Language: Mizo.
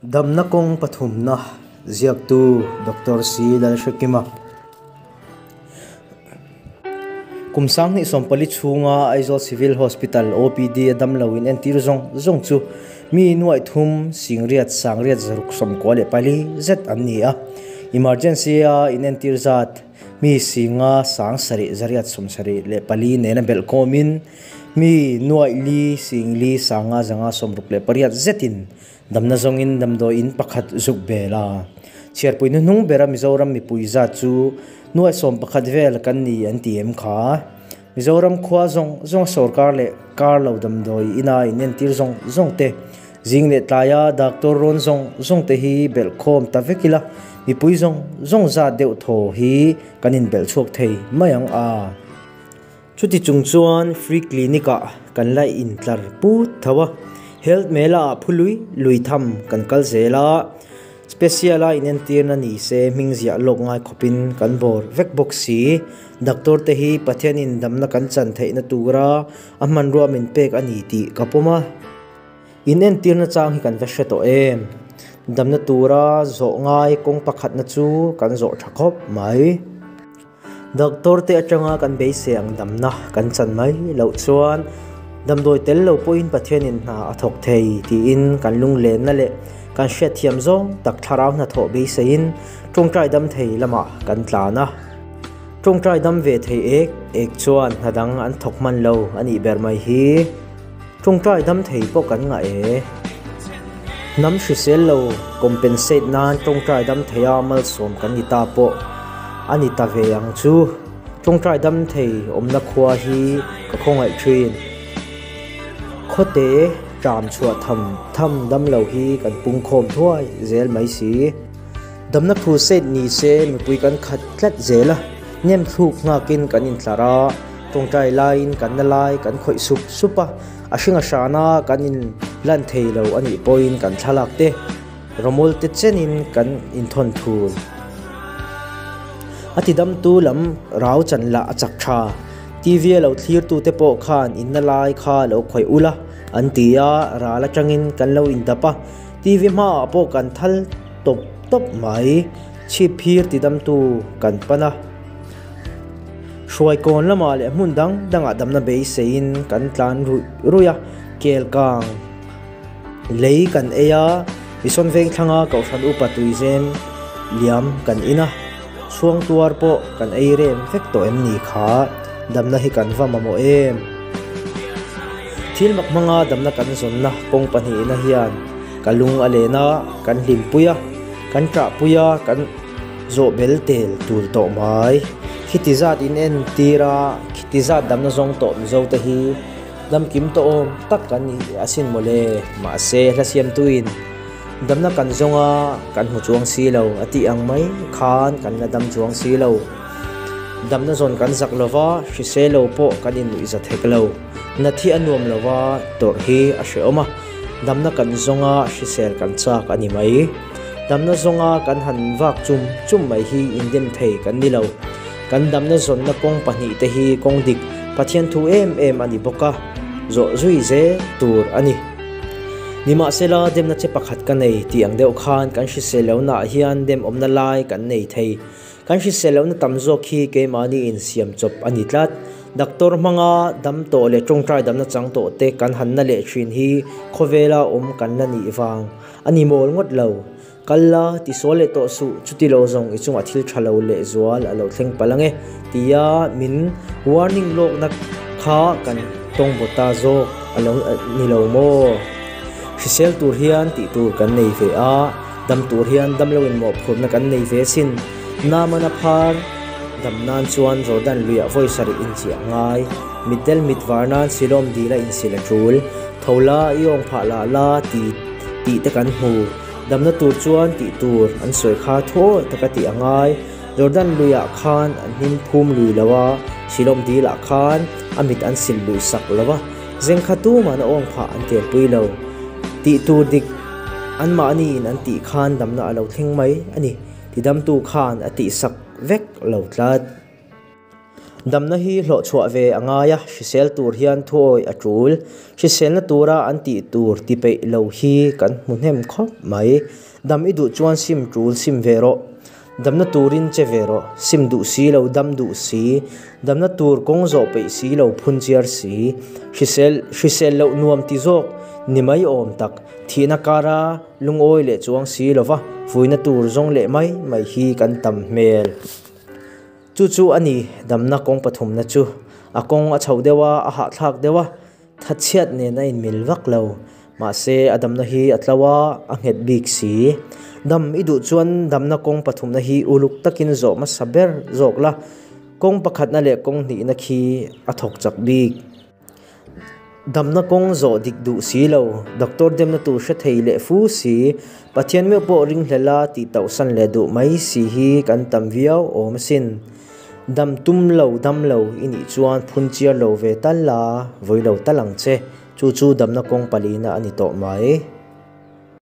Damna kawng pathumna ziaktu Doctor C Lalhrekima. Kum 2014 chhunga Aizawl Civil Hospital OPD a damlo in entir zawng zawng chu mi nuaih thum singriat sangriat zaruk 94 zet an ni a. Emergency a in entir zat mi singa sang sarih zariat 74 nena belh khawmin mi nuaih li sing li sanga zanga 68 zetin damna zawngin damdawi in pakhat zuk bel a. Chhiarpui hnuhnung bera Mizoram mipui zat chu nuaih 11 vel kan ni an ti em kha. Mizoram khua zawng zawng sorkar leh kar lo damdawi ina in entir zawng zawng te zing leh tlaia doctor rawn zawng zawng te hi belh khawm ta vek ila mipui zawng zawng zat deuh thaw hi kan in belh chhuak thei mai ang a. Chuti chung chuan free clinic ah kan la intlar put tho a, health mela ah phului lui tham kan kal zel a, special a inentirna ni se hming ziah lawk ngai khawpin kan bawr vek bawk si. Doctor te hi Pathianin damna kan chan theihna tura a hmanrua min pek a ni tih ka pawm a. Inentirna chang hi kan va hre tawh em? Damna tura zawh ngai kawng pakhatna chu kan zawh tha khawp mai. Doctor te atanga kan beisei ang damna kan chan mai loh chuan damdawi tel lo pawhin Pathianin hna a thawk thei tiin kan lunglenna leh kan hriatthiam zawng tak thlarau hnathawh beiseiin tawngtai dam thei lamah kan tlan a. Tawngtai dam ve thei ek ek chuan hna dang an thawk hman lo a nih ber mai hi. Tawngtai dam thei pawh kan ngah e. Hnam hrisel lo compensate nan tawngtai dam thei a malsawm kan ni ta pawh a ni ta ve ang chu. Tawngtai dam thei awmna khua hi ka khawngaih thin. Khawte ṭam chhuah tham tham dam lo hi kan pung khawm thuai zel mai si. Damna crusade ni se mipui kan khat tlat zel a, nem thluk nghakin kan intlar a, tawngtai laiin kan na lai kan khawih sup sup a, a hring a hrana kan in lan thei lo a nih pawhin kan thlalak te rawmawl te chenin kan inthawn thul. A tidamtu lam rau chan lah a chak tha. TV a lo thlirtu te pawh khan in na lai kha lo khawih ula an ti a, ral atangin kan lo indap a, TV hmaah pawh kan thal tawp tawp mai. Chhip phir tidamtu kan pan a. Hruai kawn lamah leh hmun dang dangah damna beiseiin kan tlan ruih ruih a, kel kang lei kan ei a, Ison veng thlanga Kohhran upa tuizem liam kan in a, chhuang tuar pawh kan ei rem vek tawh em ni kha, damna hi kan va mamawh em? Thil mak hmanga damna kan zawnna kawng pahnihna hian ka lung a len a, kan hlimpui a, kan ṭahpui a, kan. Zawh bel tel tul tawh mai. Khiti zat in en tir a, khiti zat damna zawng tawh Mizo te hi damkim tawh awm tak kan ni asin mawle. Mahse hla siamtuin damna kan zawng a, kan hmu chuang si lo a tih ang mai khan kan la dam chuang si lo. Damna zawn kan zak lo va, hrisel lo pawh kan innuih za thek lo. Na thi a nuam lo va, tawrh hi a hrehawm a, damna kan zawng a, hrisel kan chak a ni mai. Damna zawnga kan han vak chum chum mai hi indem thei kan ni lo. Kan damna zawnna kawng pahnihte hi kawng dik, Pathian thu em em a ni bawk a, zawh zui zel tur a ni. Nimahsela, demna che pakhat ka nei tih ang deuh khan kan hrisel lohnaah hian dem awmna lai kan nei thei. Kan hrisel lohna tam zawk hi keimahni insiam chawp a ni tlat. Doctor hmanga dam tawh leh tawngtai damna chang tawh te kan han na leh thin hi khawvela awm kan la nih vang A ni mawl ngawt lo. Kal la, tisual leh tawh suh, chuti lo zawng i chungah thil tha lo leh zual a lo thleng palh ang e, tia min warning lawkna kha kan tawng baw ta zawk a lo ni lo maw? Hrisel tur hian tih tur kan nei ve a, dam tur hian damlo in mawhphurhna kan nei ve sin. Namana phar dam nan chuan Jordan luiah vawi sarih inchiah ngai, mitdel mit var nan silawm dila insil a tul. Tho la, i awng phah lah la ti tih te kan hmu. Damna tur chuan tih tur an sawi kha thawi taka tih a ngai. Jordan luiah khan an hnim phum lui lo a, Silawm dilah khan a mit an sil lui sak lo a, zengkha tuman a awng phah an telpui lo. Tih tur dik anmahniin an tih khan damna a lo thleng mai a ni. Tidamtu khan a tihsak vek lo tlat. Damna hi hlawh chhuah ve a ngai a, hrisel tur hian thuawi a tul. Hriselna tura an tih tur ti peih lo hi kan hmu hnem khawp mai. Dam i duh chuan sim tul sim ve rawh. Damna turin che ve rawh. Sim duh si lo, dam duh si. Damna tur kawng zawh peih si lo, phun chiar si. Hrisel hrisel loh nuam ti zawk ni mai awm tak. Thihna kara lungawi leh chuang si lova fuihna tur zawng leh mai mai hi kan tam hmel. Chu chu a ni, damna kawng pathumna chu. A kawng a chho deuh a, a hahthlak deuh a, thatchhiat nen a inmil vak lo. Mahse, a damna hi a tlo a, a nghet bik si. Dam i duh chuan damna kawng pathumna hi uluk takin zawh hmasa ber zawk la, kawng pakhatna leh kawng hnihna khi a thawk chak bik. Damna kawng zawh dik duh si lo, doctor demna tur hre thei leh fu si, Pathian meuh pawh ringhlel a tih tauhsan leh duh mai si hi kan tam viau awm asin. Dam tum lo dam lo i nih chuan phun chiar lo ve tal la, vawi lo tal ang che. Chu chu damna kawng palina a ni tawh mai.